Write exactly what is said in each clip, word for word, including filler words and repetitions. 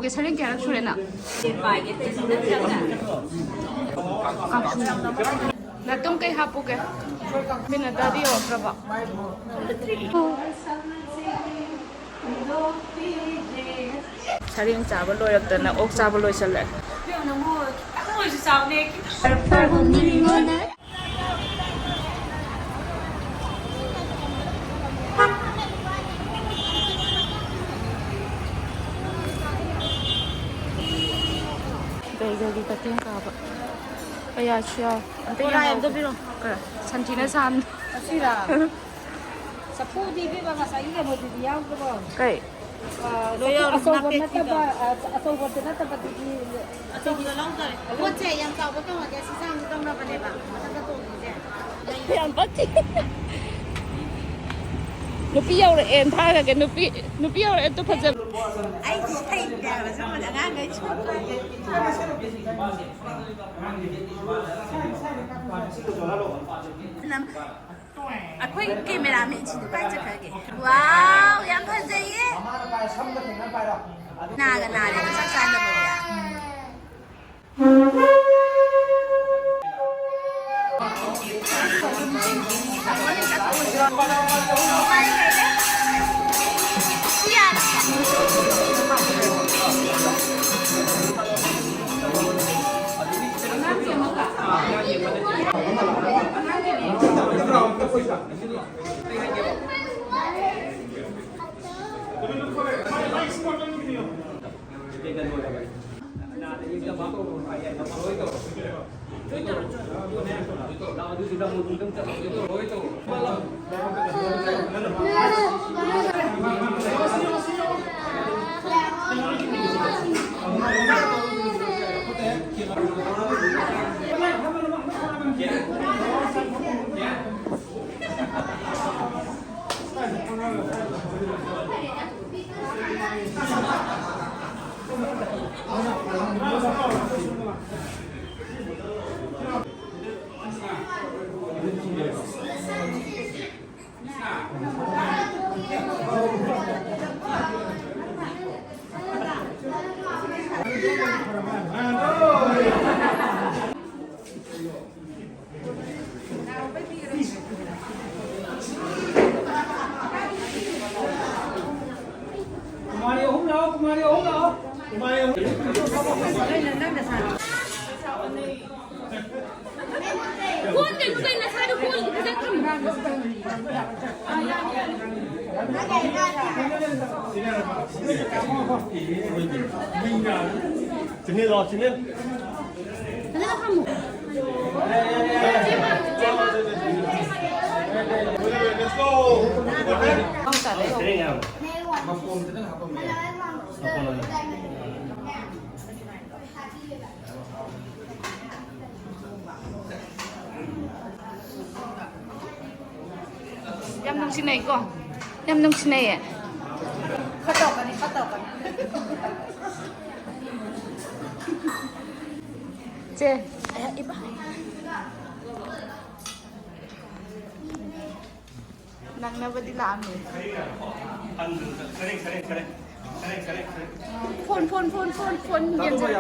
Okay, ꯁꯔꯦꯡ ꯀꯌꯥꯔꯛ ꯁꯨꯔꯦ ꯅꯪ? ꯅꯥꯇꯣꯝ ꯀꯩ ꯍꯥꯞꯄꯨꯒꯦ? ꯃꯤꯅꯠ ꯇꯔꯥꯗꯤ ꯌꯧꯔꯛꯇ꯭ꯔꯕꯣ? ꯁꯔꯦꯡ ꯆꯥꯕ ꯂꯣꯏꯔꯛꯇꯅ ꯑꯣꯛ ꯆꯥꯕ ꯂꯣꯏꯁꯜꯂꯦ꯫ ꯀꯩ ꯀꯩꯒꯤ ꯀꯇꯦꯡ ꯀꯥꯕ ꯀꯌꯥꯁꯨ ꯌꯥꯎ꯫ ꯑꯝꯇ ꯕꯣꯔꯥ ꯑꯝꯇ ꯌꯦꯡꯍꯧꯒꯦ꯫ ꯄꯤꯔꯣ꯫ ꯀ-, ꯁꯟꯊꯤꯅ ꯁꯥꯝ-꯫ ꯑꯁꯤꯔꯥ? ꯆꯐꯨꯗꯤ ꯏꯕꯦꯝꯃ ꯉꯁꯥꯏꯒꯤ ꯀꯩꯅꯣꯗꯨꯗꯤ ꯌꯥꯎꯗ꯭ꯔꯣ? ꯀꯩ? ꯑ, ꯂꯣꯏ ꯆꯐꯨ ꯌꯥꯎꯔꯦ, ꯑꯆꯧꯕ ꯅꯥꯄꯤ ꯅꯠꯇꯕ, ꯀꯩꯀꯥ꯫ ꯑ, ꯑꯆꯧꯕꯗ ꯅꯠꯇꯕꯗꯨꯗꯤ꯫ ꯑꯆꯧꯕꯗ ꯂꯧꯗꯔꯦ꯫ ꯄꯣꯠꯁꯦ ꯌꯥꯝ ꯆꯥꯎꯕ ꯇꯧꯔꯗꯤ ꯑꯁꯤ ꯆꯥꯡꯗꯤ ꯇꯧꯅꯕꯅꯦꯕ꯫ ꯃꯊꯛꯇ ꯇꯣꯡꯗꯣꯏꯁꯦ꯫ ꯌꯥꯝ ꯄꯛꯇꯦ꯫ ꯅꯨꯄꯤ ꯌꯧꯔꯛꯑꯦꯅ ꯊꯥꯔꯒꯦ꯫ ꯅꯨꯄꯤ, ꯅꯨꯄꯤ ꯌꯧꯔꯛꯑꯦ꯫ ꯑꯗꯨ ꯐꯖꯕ꯫ ꯑꯩꯁꯦ ꯍꯩꯇꯦ ꯍꯥꯏꯕ ꯁꯨꯝꯕꯁꯦ ꯑꯉꯥꯡꯈꯩ ꯁꯨꯝ꯫ ꯑꯩꯈꯣꯏ ꯀꯦꯃꯦꯔꯥꯃꯦꯟꯁꯤꯡꯗꯣ ꯀꯥꯏ ꯆꯠꯈ꯭ꯔꯒꯦ? ꯋꯥꯎ, ꯌꯥꯝ ꯐꯖꯩꯌꯦ꯫ ꯅꯥꯒ ꯅꯥꯔꯦ ꯆꯥꯛ ꯆꯥꯅꯕꯒꯤ꯫ ꯀꯣꯟ ꯀꯩꯅꯣ ꯀꯩ ꯅꯁꯥꯗꯣ ꯀꯣꯟ ꯐꯖꯅ ꯊꯝꯃꯨ꯫ ꯆꯤꯅꯤ ꯂꯥꯛꯑꯣ, ꯆꯤꯅꯤ꯫ ꯐꯖꯅ ꯊꯝꯃꯨ꯫ ꯌꯥꯝ ꯅꯨꯡꯁꯤꯅꯩꯀꯣ? ꯌꯥꯝ ꯅꯨꯡꯁꯤꯅꯩꯌꯦ꯫ ꯈꯔ ꯇꯧꯔꯛꯀꯅꯤ, ꯈꯔ ꯇꯧꯔꯛꯀꯅꯤ꯫ ꯆꯦ꯫ ꯑꯌꯥ, ꯏꯃꯥ꯫ ꯅꯪꯅꯕꯗꯤ ꯂꯥꯛꯑꯝꯃꯦ꯫ Phone, phone, phone, phone, phone ꯌꯦꯡꯖꯔꯦ꯫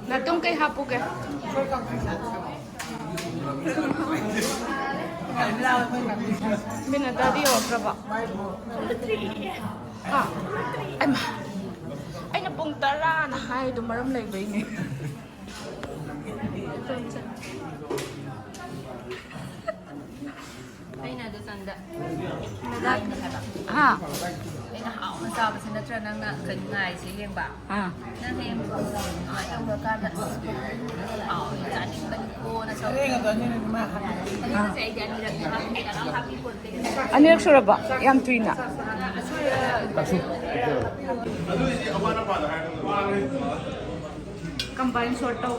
ꯅꯥꯇꯣꯝ ꯀꯩ ꯍꯥꯞꯄꯨꯒꯦ? ꯕꯤꯅꯇꯥꯗꯤ ꯌꯧꯔꯛꯇ꯭ꯔꯕꯣ? ꯍꯥ? ꯑꯩꯃ, ꯑꯩꯅ ꯄꯨꯡ ꯇꯔꯥꯅ ꯍꯥꯏꯗꯣ ꯃꯔꯝ ꯂꯩꯕꯩꯅꯦ꯫ ꯑꯩꯅ ꯑꯗꯨ ꯆꯪꯗ ꯍꯥꯏꯕ꯫ ꯍꯥ? ꯑꯩꯅ ꯍꯥꯎꯅ ꯆꯥꯕꯁꯤ ꯅꯠꯇ꯭ꯔ ꯅꯪꯅ ꯀꯩꯅꯣ ꯉꯥꯏꯁꯦ ꯌꯦꯡꯕ? ꯑꯥ꯫ ꯅꯪ ꯍꯌꯦꯡ ꯇꯧꯔꯀꯥꯟꯗ ꯍꯥꯎꯅ ꯆꯥꯅꯤꯡꯕꯅꯤꯀꯣꯅ ꯁꯧ-, ꯑꯗꯨꯗꯤ ꯑꯩꯗꯤ ꯑꯅꯤꯔꯛ ꯍꯥꯞꯄꯤ, ꯀꯅꯥꯝ ꯍꯥꯞꯄꯤ ꯄꯣꯠꯇꯦ꯫ ꯑꯅꯤꯔꯛ ꯁꯨꯔꯕꯣ? ꯌꯥꯝ ꯊꯨꯏꯅ꯫ ꯀꯝꯕꯥꯏꯟ ꯁꯣꯔꯠ ꯇꯧ꯫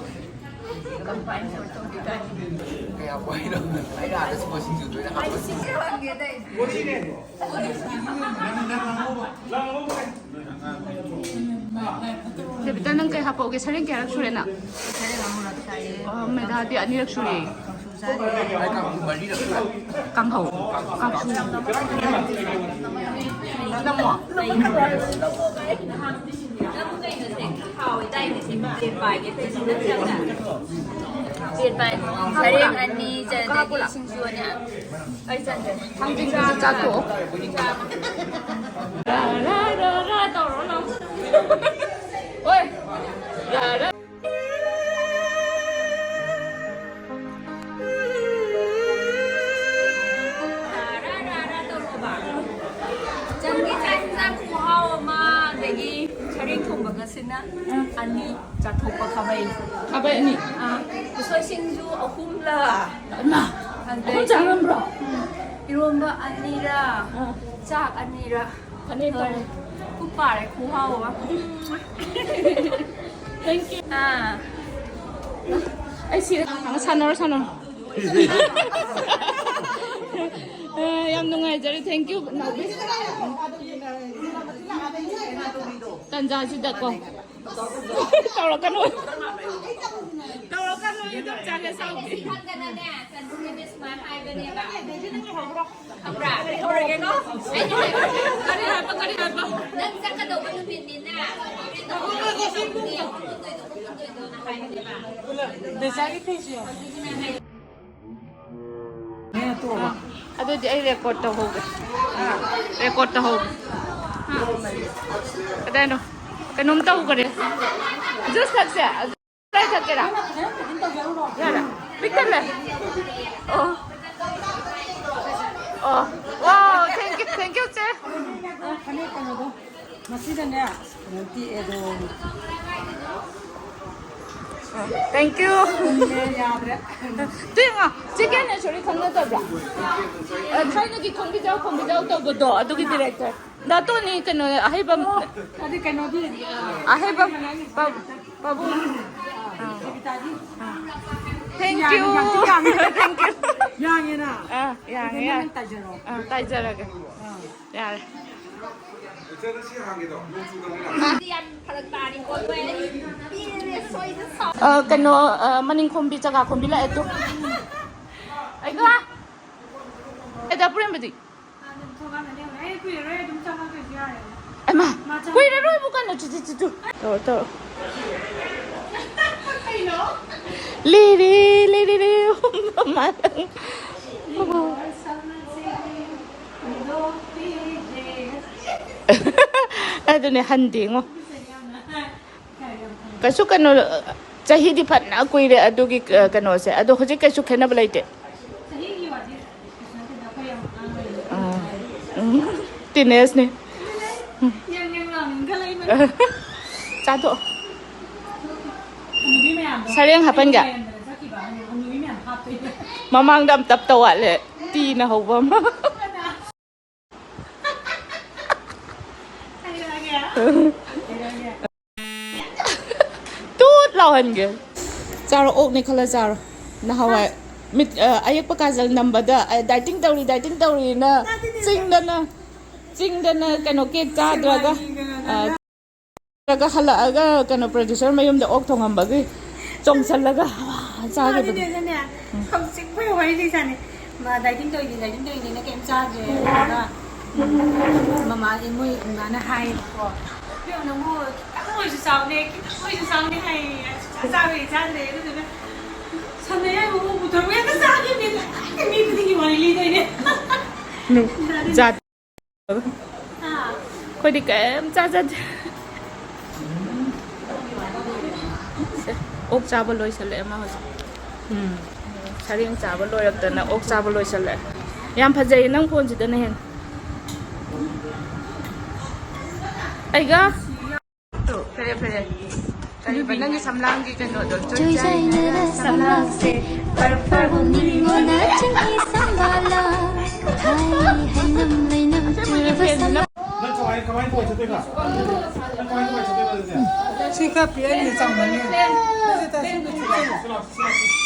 ꯀꯝꯕꯥꯏꯟ ꯁꯣꯔꯠ ꯇꯧ꯫ ꯀꯌꯥ ꯄꯥꯏꯅꯣ? ꯑꯩꯅ ꯑꯥꯗ ꯁꯤꯡꯖꯨꯗ ꯑꯣꯏꯅ ꯍꯥꯞꯄ꯫ ꯗꯦꯕꯤꯇꯥ, ꯅꯪ ꯀꯩ ꯍꯥꯄꯛꯎꯒꯦ? ꯁꯔꯦꯡ ꯀꯌꯥꯔꯛ ꯁꯨꯔꯦ ꯅꯪ? ꯁꯔꯦꯡ ꯑꯍꯨꯝꯂꯛ ꯆꯥꯏꯌꯦ꯫ ꯑꯣ, ꯃꯦꯗꯥꯗꯤ ꯑꯅꯤꯔꯛ ꯁꯨꯔꯦ꯫ ꯀꯥꯡꯁꯨ ꯆꯥꯏꯌꯦ꯫ ꯑꯩ ꯀꯥꯡꯍꯧ ꯃꯔꯤꯔꯛ ꯁꯨꯔꯦ꯫ ꯀꯥꯡꯍꯧ, ꯀꯥꯡꯁꯨ꯫ ꯅꯝꯃꯣ꯫ ꯅꯝꯃꯨ ꯀꯩꯅꯣꯁꯦ? ꯍꯥꯎꯋꯦ ꯇꯥꯏꯅꯦ ꯁꯤ ꯄ꯭ꯂꯦꯠ ꯄꯥꯏꯒꯦ ꯇꯧꯔꯤꯁꯤ ꯅꯠꯇ꯭ꯔꯒ? ꯄ꯭ꯂꯦꯠ ꯄꯥꯏ꯫ ꯁꯔꯦꯡ ꯑꯅꯤ ꯆꯟꯗꯤ ꯁꯤꯡꯖꯨ ꯑꯅꯤ꯫ ꯑꯩ ꯆꯟꯗ꯭ꯔꯦ꯫ ꯊꯥꯡꯖꯤꯡꯗꯨꯁꯨ ꯆꯥꯊꯣꯛꯑꯣ꯫ ꯔꯥ, ꯔꯥ, ꯔꯥ, ꯔꯥ ꯇꯧꯔꯣ ꯂꯥꯎ꯫ ꯍꯣꯏ꯫ ꯔꯥ, ꯔꯥ꯫ ꯆꯟꯒꯤ ꯆꯥꯛ ꯏꯟꯖꯥꯡ ꯈꯨꯍꯥꯎ ꯑꯃ, ꯑꯗꯒꯤ ꯁꯔꯦꯡ ꯊꯣꯡꯕ ꯉꯁꯤꯅ ꯑꯅꯤ ꯆꯥꯊꯣꯛꯄ ꯈꯥꯕꯩ꯫ ꯈꯥꯕꯩ ꯑꯅꯤ? ꯑꯥ, ꯎꯁꯣꯏ ꯁꯤꯡꯖꯨ ꯑꯍꯨꯝꯂ? ꯏꯃꯥ! ꯑꯗꯩ ꯑꯍꯨꯝ ꯆꯥ ꯉꯝꯕ꯭ꯔꯣ? ꯎꯝ, ꯏꯔꯣꯝꯕ ꯑꯅꯤꯔ? ꯑꯥ꯫ ꯆꯥꯛ ꯑꯅꯤꯔ? ꯐꯅꯦꯛ ꯂꯣꯏꯔꯦ꯫ ꯇꯧꯔꯦ꯫ ꯄꯨꯛ ꯄꯥꯔꯦ, ꯈꯨꯍꯥꯎ ꯑꯃ꯫ Thank you. ꯑꯥ꯫ ꯑꯩ ꯁꯤꯔꯦ꯫ ꯁꯥꯟꯅꯔꯣ, ꯁꯥꯟꯅꯔꯣ꯫ ꯑ, ꯌꯥꯝ ꯅꯨꯡꯉꯥꯏꯖꯔꯦ꯫ Thank you, ꯅꯥꯎꯕꯤ꯫ ꯇꯟꯖꯥꯁꯤꯗꯀꯣ꯫ ꯇꯧꯔꯛꯀꯅꯨ꯫ ꯇꯧꯔꯛꯀꯅꯨ, ꯏꯗꯣꯝꯆꯥꯒ ꯁꯥꯎꯕꯤ꯫ ꯈꯪꯗꯅꯅꯦ, ꯆꯟꯕꯤꯅꯦ ꯁꯨꯃꯥꯏꯅ ꯍꯥꯏꯕꯅꯦꯕ꯫ ꯈꯪꯕ꯭ꯔꯥ? ꯂꯩꯍꯧꯔꯒꯦꯀꯣ? ꯑꯩꯅ ꯍꯥꯏꯕ꯫ ꯀꯔꯤ ꯍꯥꯏꯕ, ꯀꯔꯤ ꯍꯥꯏꯕ? ꯅꯪ ꯆꯠꯀꯗꯧꯕ ꯅꯨꯃꯤꯠꯅꯤꯅ꯫ ꯅꯦ, ꯍꯣꯡꯗꯣꯏꯗꯣ, ꯍꯣꯡꯗꯣꯏꯗꯣ, ꯍꯣꯡꯗꯣꯏꯗꯣꯅ ꯍꯥꯏꯕꯅꯦꯕ꯫ ꯑꯗꯨꯗꯤ ꯑꯩ record ꯇꯧꯍꯧꯒꯦ꯫ Record ꯇꯧꯍꯧꯒꯦ꯫ ꯀꯗꯥꯏꯅꯣ? ꯀꯩꯅꯣꯝ ꯇꯧꯈꯔꯦ꯫ Juice ꯊꯛꯁꯦ꯫ ꯀꯗꯥꯏ ꯊꯛꯀꯦꯔꯥ? ꯌꯥꯔꯦ꯫ ꯄꯤꯛ ꯊꯜꯂꯦ꯫ ꯑꯣ꯫ ꯑꯣ꯫ Wow, thank you, thank you, ꯆꯦ꯫ ꯐꯅꯦꯛ ꯀꯩꯅꯣꯗꯣ꯫ ꯃꯁꯤꯗꯅꯦ, ꯑꯁ, ꯀꯩꯅꯣ ꯇꯦꯛꯑꯦꯗꯣ꯫ Thank you꯫ ꯌꯥꯗ꯭ꯔꯦ꯫ ꯇꯨ ꯌꯦꯡꯉꯣ, ꯆꯦ ꯀꯦꯅꯦꯁꯣꯔꯤ ꯈꯪꯅꯗꯕ꯭ꯔꯥ? ꯑ, ꯊꯥꯏꯅꯒꯤ ꯈꯣꯡꯕꯤꯖꯥꯎ, ꯈꯣꯡꯕꯤꯖꯥꯎ ꯇꯧꯕꯗꯣ, ꯑꯗꯨꯒꯤ director꯫ ꯗꯥꯇꯣꯅꯤ, ꯀꯩꯅꯣ, ꯑꯍꯩꯕꯝ꯫ ꯑꯗꯨ ꯀꯩꯅꯣꯗꯤ, ꯑ, ꯑꯍꯩꯕꯝ ꯄꯥꯕꯨꯡ꯫ ꯄꯥꯕꯨꯡ꯫ ꯑ, ꯗꯦꯕꯤꯇꯥꯗꯤ? ꯑ꯫ Thank you꯫ ꯌꯥꯝ ꯊꯤ ꯌꯥꯡꯉꯦ꯫ Thank you꯫ ꯌꯥꯡꯉꯦꯅ꯫ ꯑ, ꯌꯥꯡꯉꯦ, ꯀꯩꯅꯣ ꯌꯥꯡꯉꯦ꯫ ꯅꯪ ꯇꯥꯏꯖꯔꯣ꯫ ꯑ, ꯇꯥꯏꯖꯔꯒꯦ꯫ ꯑ꯫ ꯌꯥꯔꯦ꯫ ꯏꯆꯦꯗ ꯁꯤ ꯍꯥꯡꯒꯦ ꯇꯧ, ꯅꯣꯡ ꯆꯨꯗꯕꯅꯤꯅ꯫ ꯃꯥꯗꯤ ꯌꯥꯝ ꯐꯔꯛ ꯇꯥꯔꯤꯀꯣ, ꯅꯣꯏ ꯑꯅꯤ ꯄꯤꯔꯦ, ꯁꯣꯏꯗ ꯁꯥꯎ꯫ ꯑ, ꯀꯩꯅꯣ, ꯑ, ꯃꯅꯤꯡ ꯈꯣꯝꯕꯤ, ꯆꯒꯥ ꯈꯣꯝꯕꯤ ꯂꯥꯛꯑꯦ ꯇꯨ꯫ ꯑꯩꯒ꯫ ꯑꯦꯗꯥ ꯄꯨꯔꯦꯝꯕꯗꯤ? ꯑꯗꯨꯝ ꯊꯣꯡꯒꯥꯟꯗ ꯂꯩꯍꯧꯔꯦ꯫ ꯑꯩ ꯀꯨꯏꯔꯔꯣꯏ, ꯑꯗꯨꯝ ꯆꯪꯉꯛꯇꯣꯏꯁꯨ ꯌꯥꯔꯦ꯫ ꯑꯩꯃꯥ, ꯃꯥ ꯆꯪꯉꯛ- ꯀꯨꯏꯔꯔꯣꯏꯕꯨ ꯀꯩꯅꯣ, ꯆꯨ, ꯆꯨ, ꯆꯨ, ꯆꯨ꯫ ꯇꯧꯔꯣ, ꯇꯧꯔꯣ꯫ ꯂꯤꯔꯤ, ꯂꯤꯔꯤ, ꯂꯤꯔꯤ, ꯃꯃꯥꯗꯪ꯫ ꯑꯗꯨꯅꯦ, ꯍꯟꯗꯦꯉꯣ꯫ ꯀꯩꯁꯨ ꯀꯩꯅꯣ, ꯆꯍꯤꯗꯤ ꯐꯅ ꯀꯨꯏꯔꯦ ꯑꯗꯨꯒꯤ, ꯑ, ꯀꯩꯅꯣꯁꯦ꯫ ꯑꯗꯣ ꯍꯧꯖꯤꯛ ꯀꯩꯁꯨ ꯈꯦꯠꯅꯕ ꯂꯩꯇꯦ꯫ ꯑꯥ, ꯎꯝ, ꯇꯤꯅꯦꯖꯅꯤ꯫ ꯆꯥꯊꯣꯛꯑꯣ꯫ ꯁꯔꯦꯡ ꯍꯥꯞꯄꯟꯒꯦ? ꯃꯃꯥꯡꯗ ꯑꯝꯇꯞꯇ ꯋꯥꯠꯂꯦ꯫ ꯇꯤꯅ ꯍꯧꯕ ꯑꯃ꯫ ꯇꯨꯠ ꯂꯥꯎꯍꯟꯒꯦ꯫ ꯆꯥꯔꯣ, ꯑꯣꯛꯅꯦ ꯈꯜꯂ ꯆꯥꯔꯣ꯫ ꯅꯍꯥꯟꯋꯥꯏ ꯃꯤꯠ, ꯑ, ꯑꯌꯦꯛꯄ ꯀꯥꯖꯜ ꯅꯝꯕꯗ, ꯑ, dieting ꯇꯧꯔꯤ, dieting ꯇꯧꯔꯤꯅ ꯆꯤꯡꯗꯅ, ꯆꯤꯡꯗꯅ ꯀꯩꯅꯣ cake ꯆꯥꯗ꯭ꯔꯒ, ꯑ, ꯅꯠꯇ꯭ꯔꯒ ꯍꯜꯂꯛꯑꯒ ꯀꯩꯅꯣ producer ꯃꯌꯨꯝꯗ ꯑꯣꯛ ꯊꯣꯡꯉꯝꯕꯒꯤ ꯆꯣꯡꯁꯜꯂꯒ ꯆꯥꯈꯤꯕꯗꯣ꯫ ꯑꯗꯨꯅꯦ, ꯑꯗꯨꯅꯦ꯫ ꯎꯝ꯫ ꯍꯧꯖꯤꯛ ꯑꯩꯈꯣꯏ ꯋꯥꯔꯤ ꯂꯩꯖꯥꯠꯅꯤ꯫ ꯃꯥ dieting ꯇꯧꯔꯤꯅꯤ, dieting ꯇꯧꯔꯤꯅꯤꯅ ꯀꯩꯝ ꯆꯥꯗ꯭ꯔꯦ꯫ ꯑꯗꯨꯒ, ꯎꯝ, ꯃꯃꯥ, ꯃꯣꯏ ꯏꯃꯥꯅ ꯍꯥꯏꯌꯦꯕꯀꯣ, "ꯏꯕꯦꯝꯃ, ꯅꯪꯕꯨ ꯈꯤꯇꯪ ꯑꯣꯏꯔꯁꯨ ꯆꯥꯎꯅꯦ, ꯈꯤꯇꯪ ꯑꯣꯏꯔꯁꯨ ꯆꯥꯎꯅꯦ" ꯍꯥꯏꯌꯦ꯫ ꯁꯨꯡꯆꯥ ꯆꯥꯕꯗꯤ ꯆꯥꯗ꯭ꯔꯦ꯫ ꯑꯗꯨꯗꯨꯅ ꯁꯟ ꯑꯌꯥꯏꯕ ꯑꯃꯨꯛ ꯄꯨꯊꯣꯔꯛꯄ ꯍꯦꯛꯇ ꯆꯥꯈꯤꯕꯅꯦ꯫ ꯃꯤ ꯈꯨꯗꯤꯡꯒꯤ ꯋꯥꯔꯤ ꯂꯤꯗꯣꯏꯅꯦ꯫ ꯅꯨ-, ꯖꯥꯠ ꯍꯥ? ꯑꯩꯈꯣꯏꯗꯤ ꯀꯩꯝ ꯆꯥꯖꯗꯦ꯫ ꯁꯦ, ꯑꯣꯛ ꯆꯥꯕ ꯂꯣꯏꯁꯜꯂꯛꯑꯦ ꯃꯥ ꯍꯧꯖꯤꯛ꯫ ꯎꯝ꯫ ꯁꯔꯦꯡ ꯆꯥꯕ ꯂꯣꯏꯔꯛꯇꯅ ꯑꯣꯛ ꯆꯥꯕ ꯂꯣꯏꯁꯜꯂꯛꯑꯦ꯫ ꯌꯥꯝ ꯐꯖꯩꯌꯦ ꯅꯪ ꯐꯣꯟꯁꯤꯗꯅ ꯍꯦꯟꯅ꯫ ꯑꯩꯒ꯫ ꯐꯔꯦ, ꯐꯔꯦ꯫ ꯀꯔꯤꯕ ꯅꯪꯒꯤ ꯁꯝꯂꯥꯡꯒꯤ ꯀꯩꯅꯣꯗꯣ? ꯆꯣꯏꯆꯥꯏꯅꯔ ꯁꯝꯂꯥꯡꯁꯦ, ꯄꯔꯐꯕ ꯅꯤꯡꯉꯣꯅ ꯆꯤꯡꯍꯤ ꯁꯝꯕꯥꯂꯥ꯫ ꯍꯥꯏ ꯍꯩꯅꯝ ꯂꯩꯅꯝ ꯆꯨꯔꯕ ꯁꯝꯂꯥꯡ꯫ ꯅꯪ ꯀꯃꯥꯏ, ꯀꯃꯥꯏ ꯀꯣꯏ ꯆꯠꯇꯣꯏꯕ? ꯅꯪ ꯀꯃꯥꯏ ꯀꯣꯏ ꯆꯠꯇꯣꯏꯕ ꯑꯗꯨꯗꯤ? ꯁꯤ ꯈꯔ ꯄꯤꯛꯑꯅꯤ, ꯆꯥꯎꯃꯟꯅꯤ꯫ ꯁꯤ ꯂꯥꯛꯑꯣ, ꯁꯤ ꯂꯥꯛꯑꯣ, ꯁꯤ ꯂꯥꯛꯑꯣ꯫